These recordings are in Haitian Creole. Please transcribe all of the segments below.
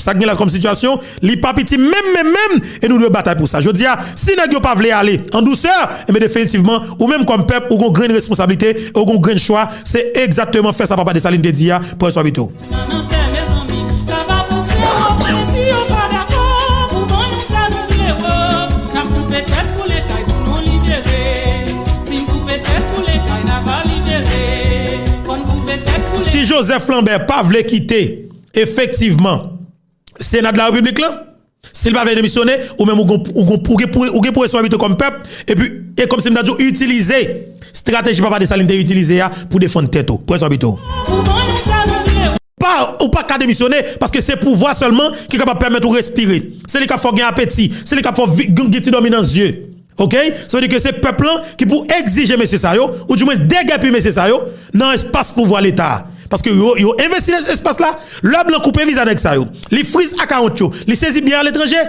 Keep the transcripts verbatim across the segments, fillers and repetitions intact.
Sa k gen la kòm sitiyasyon, li pa piti menm, menm, menm, e nou dwe batay pou sa. Jodi a, si nèg yo pa vle ale an dousè, enben definitivman, ou menm kòm pèp, ou gon grenn responsablite, e ou gon grenn chwa, se egzakteman fè sa Papa Desalin te di a, pran swen pito. Nan tè, mezanmi, sa va pouse wo, men si yo pa dakò pou ban nou sa nou vle wo, n ap koupe tèt pou lekay pou nou libere. Si n koupe tèt pou lekay, n a va libere. Fò n koupe tèt pou lekay. Si Joseph Lambert pa vle kite, efektivman, Sena de la Repiblik lan, si l pa vle demisyone, ou menm ou gon, ou gon, ou gen pou, ou gen pou responsabilite kòm pèp, epi, e kòm si m ta di w, itilize estrateji Papa Desalin te itilize a pou defann tèt ou. Pran swen pito. Pa, ou pa ka demisyone, paske se pouvwa sèlman ki kapab pèmèt ou respire. Se li k ap fè w gen apeti, se li k ap fè w vi-, gen, gen ti dòmi nan zye. Oke? Sa vle di ke se pèp lan ki pou egzije mesye sa yo, oudimwens degèpi mesye sa yo, nan espas pouvwa Leta a. Paske yo, yo envesti nan espas la, lè blan koupe viza nèg sa yo, li friz akawont yo, li sezi byen aletranje,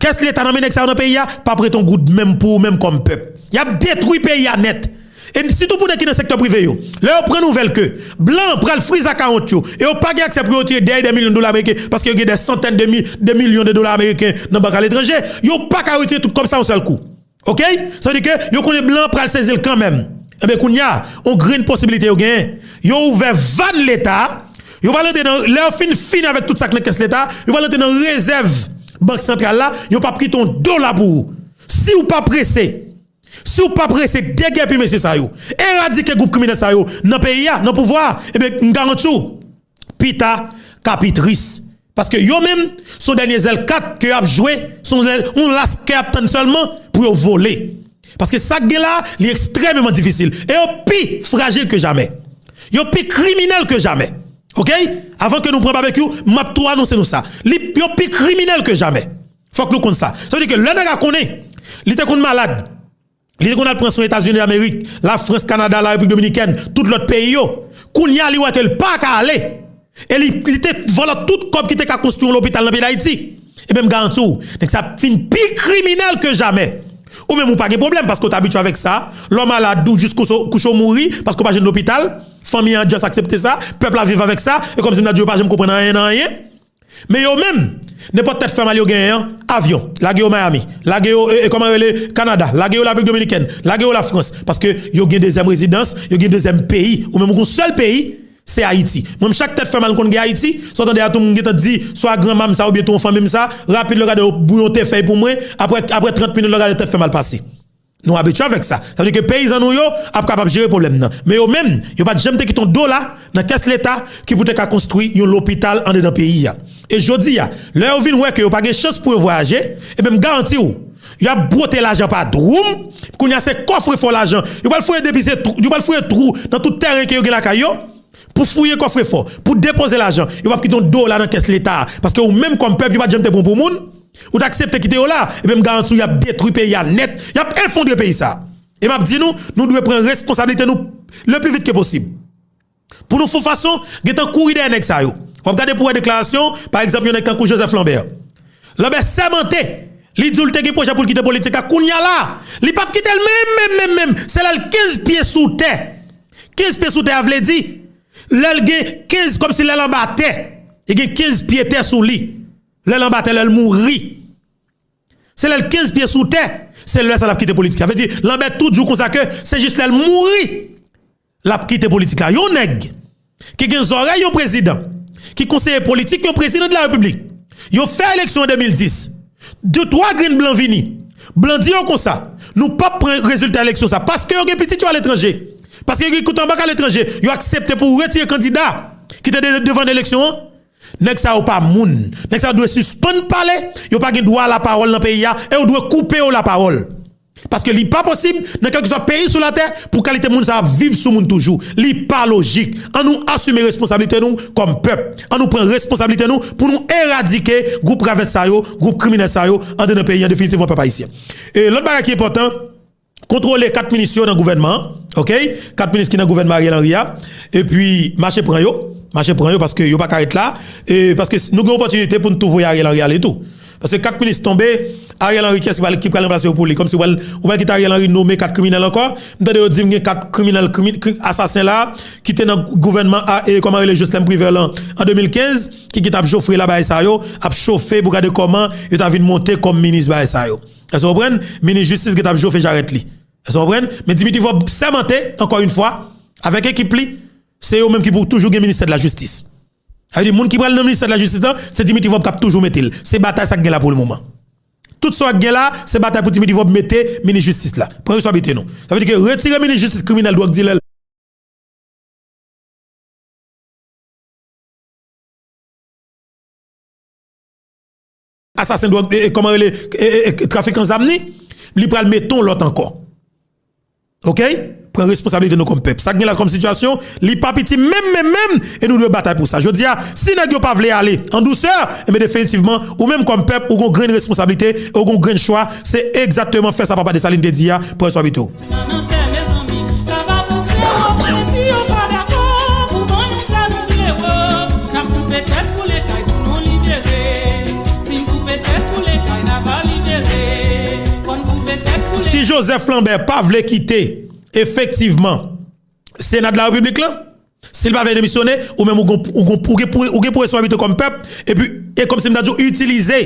kès Leta nan men nèg sa yo nan peyi a, p ap ret yon goud menm pou ou menm kòm pèp. Y ap detwi peyi a nèt. E sitou pou nèg ki nan sektè prive yo. Lè yo pran nouvèl ke blan pral friz akawont yo, e yo pa gen aksè pou yo retire dèyè de milyon dola ameriken, paske yo gen de santèn de mi-, de milyon de dola ameriken nan bank aletranje, yo pa ka retire tout kòb sa yon sèl kou. Oke? Sa vle di ke yo konnen blan pral sezi l kanmenm. Enben, kounye a, yon grenn posibilite yo genyen. Yo ouvè vàn Leta a, yo pral antre nan, lè yo fin fini avèk tout sa k nan kès Leta, yo pral antre nan rezèv Bank Santral la, yo p ap kite yon dola pou ou. Si w pa prese, si w pa prese degèpi mesye sa yo, eradike gwoup kriminèl sa yo nan peyi a, nan pouvwa a, ebyen, m garanti w, pita ka pi tris. Paske yo menm, se yon dènye zèl kat ke y ap jwe, se yon zèl, yon las ke y ap tann sèlman pou yo vole. Paske sa k gen la, li ekstrèmeman difisil. E yo pi frajil ke jamè. Yo pi kriminèl ke jamè. Oke? Avan ke nou pran babekyou, m ap tou anonse nou sa. Li, yo pi kriminèl ke jamè. Fòk nou konn sa. Sa vle di ke lè nèg la konnen, li te konn malad, li te konn al pran swen Etazini Damerik, Lafrans, Kanada, Larepiblik Dominikèn, tout lòt peyi yo. Kounye a, li wè ke l pa ka ale. E li, li te vòlò tout kòb ki te ka konstwi yon lopital nan peyi Dayiti. Ebyen, m garanti w, nèg sa ap fin pi kriminèl ke jamè. Ou menm, ou pa gen pwoblèm, paske w te abitye avèk sa. Lè w malad, ou jis kouche, kouche w mouri, paske w pa jwenn lopital. Fanmi an just aksepte sa. Pèp la viv avèk sa. E kòmsi m ta di yo pa janm konprann anyen nan anyen. Men yo menm, nenpòt tèt fè mal yo genyen an, avyon, lage yo Miami, lage yo, e, e, kòman yo rele, Kanada, lage yo Larepiblik Dominikèn, lage yo Lafrans, paske yo gen dezyèm rezidans, yo gen dezyèm peyi, ou menm ou gen yon sèl peyi, se Ayiti. Mwen menm chak tèt fè mal m konn gen Ayiti, sa w tande a tou moun gentan di, swa granma m sa oubyen tou yon fanmi m sa, rapid lè w gade yo bouyon te fèy pou mwen, apre, apre trant minit lè w gade tèt fè mal pase. Nou abitye avèk sa. Sa vle di ke peyizan nou yo ap kapab jere pwoblèm nan. Men yo menm, yo pa t janm te kite yon dola nan kès Leta ki pou te ka konstwi yon lopital andedan peyi a. E jodi a, lè yo vin wè ke yo pa gen chans pou yo vwayaje, ebyen m garanti w, y ap bwote lajan pa dwoum, kounye a se kòfrefò lajan. Yo pral fouye depi se twou, yo pral fouye twou nan tout tèren ke yo gen lakay yo, pou fouye kòfrefò, pou depoze lajan. Yo p ap kite yon dola nan kès Leta a. Paske ou menm kòm pèp, yo pa t janm te pran pou moun. Ou t aksepte kite yo la, ebyen m garanti w y ap detwi peyi a nèt, y ap efondre peyi sa. E m ap di nou, nou dwe pran responsablite nou le pli vit ke posib. Pou nou fè yon fason, gentan kouri dèyè nèg sa yo. W ap gade pou wè deklarasyon, pa egzanp, yon nèg tankou Joseph Lambert. Lambert sèmante, li di w li te gen pwojè pou l kite politik la. Kounye a la, li p ap kite l menm, menm, menm, menm. Se lè l kenz pye sou tè. Kenz pye sou tè a vle di, lè l gen kenz, kòmsi lè l anba tè, li gen kenz pye tè sou li. Lè l anba tè, lè l mouri. Se lè l kenz pye sou tè, se lè sa l ap kite politik la. Vle di, Lambert toujou konsa ke se jis lè l mouri, l ap kite politik la. Yon nèg ki gen zòrèy yon prezidan, ki konseye politik yon prezidan de la repiblik, yo fè eleksyon an de mil dis, de twa grenn blan vini. Blan di yo konsa, nou p ap pran rezilta eleksyon sa, paske yo gen pitit yo aletranje, paske yo gen kont an bank aletranje, yo aksepte pou retire kandida ki te de-, devan eleksyon an. Nèg sa yo pa moun. Nèg sa yo dwe sispann pale. Yo pa gen dwa lapawòl nan peyi a. E yo dwe koupe yo lapawòl. Paske li pa posib, nan kèlkeswa peyi sou latè, pou kalite moun sa ap viv sou moun toujou. Li pa lojik. An nou asime responsablite nou kòm pèp. An nou pran responsablite nou pou nou eradike gwoup ravèt sa yo, gwoup kriminèl sa yo, andedan peyi an definitivman, pèp ayisyen. E lòt bagay ki enpòtan, kontwole kat minis yo nan gouvènman an, oke? Kat minis ki nan gouvènman Ariel Henry a, epi mache pran yo, mache pran yo paske yo pa ka ret la, e paske nou gen opòtinite pou n tou voye Ariel Henry ale tou. Paske kat minis tonbe, Ariel Henry, kiyès ki pral, ki pral ranplase yo pou li? Kòmsi ou pral, ou pral kite Ariel Henry nome kat kriminèl ankò? M tande yo di m gen kat kriminèl, krimi-, kri-, asasen la, ki te nan gouvènman a, e, kòman rele, Joslèm Privè lan, an de mil kenz, ki, ki t ap jofre la bagay sa yo, ap chofe pou gade kòman yo ta vin monte kòm minis bagay sa yo. Èske w konprann? Minis jistis ki t ap jofre jarèt li. Èske w konprann? Men Dimitri Vorbe sèmante, ankò yon fwa, avèk ekip li, se yo menm ki pou toujou gen ministè de la jistis. Sa vle di, moun ki pral nan ministè de la jistis lan, se Dimitri Vorbe k ap toujou mete l. Se batay sa k gen la pou le moman. Tout sa k gen la, se batay pou Dimitri Vorbe mete minis jistis la. Pran responsablite nou. Sa vle di ke retire minis jistis kriminèl, dwòg dilè, asasen dwòg, e, e, kòman rele, e, e, e, trafikan zam ni, li pral mete yon lòt ankò. Oke? Pran responsablite nou kòm pèp. Sa k gen la kòm sitiyasyon, li pa piti menm, menm, menm, e nou dwe batay pou sa. Jodi a, si nèg yo pa vle ale an dousè, enben definitivman, ou menm kòm pèp, ou gon grenn responsablite, ou gon grenn chwa, se egzakteman fè sa papa Desalin te di a, pran responsablite w. Nan tè, mezanmi, ka pa pouse yo, men si yo pa dakò, pou ban nou sa nou vle, wo, n ap koupe tèt boule kay pou nou libere. Si n koupe tèt boule kay, n a pa libere. Fò n koupe tèt boule. Si Joseph Lambert pa vle kite, efektivman, Sena de la Repiblik lan, si l pa vle demisyone, ou menm ou gon, ou gon, ou gen pou, ou gen pou responsablite kòm pèp, epi, e kòmsi m ta di w, itilize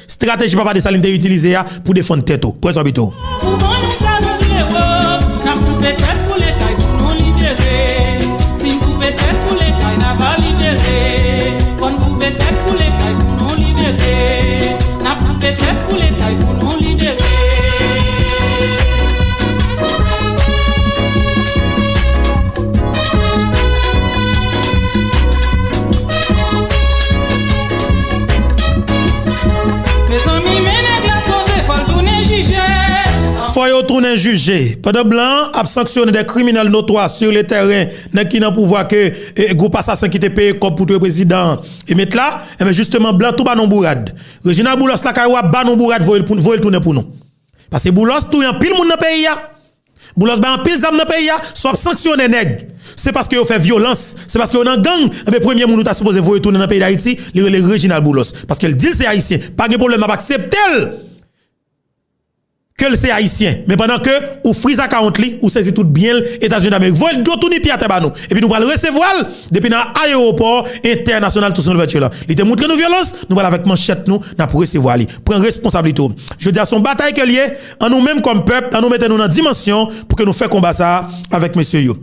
estrateji papa Desalin te itilize a pou defann tèt ou. Pran responsablite w. Pou ban nou sa nou vle, wo, n ap koupe tèt boule kay pou nou libere. Si n koupe tèt boule kay, n a pa libere. Fò n koupe tèt boule kay pou nou libere. N ap koupe tèt boule kay pou nou libere. Mezanmi, men nèg la sonje, fò l tounen jije. Fò yo tounen jije. Pandan blan an ap sanksyone de kriminèl notwa sur le terrain, nèg ki nan pouvwa ke, e, gwoup asasen ki te peye kòb pou touye prezidan an, e met la, enben jisteman, blan tou ba nou bourad. Reginald Boulos lakay ou a ba nou bourad, voye l pou, voye l tounen pou nou. Paske Boulos touye anpil moun nan peyi a. Boulos bay anpil zam nan peyi a, si w ap sanksyone nèg, se paske yo fè vyolans, se paske yo nan gang, enben premye moun ou ta sipoze voye tounen nan peyi Dayiti, li rele Reginald Boulos. Paske l di l se ayisyen, pa gen pwoblèm, n ap aksepte l ke l se ayisyen. Men pandan ke ou friz akawont li, ou sezi tout byen l, Etazini Damerik voye l do tou ni pye atè ba nou. Epi nou pral resevwa l depi nan ayewopò entènasyonal Toussaint Louverture lan. Li te montre nou vyolans, nou pral avèk manchèt nou, n ap resevwa li. Pran responsablite w. Jodi a se yon batay ke l ye, an nou menm kòm pèp, an nou mete nou nan dimansyon pou ke nou fè konba sa a avèk mesye yo.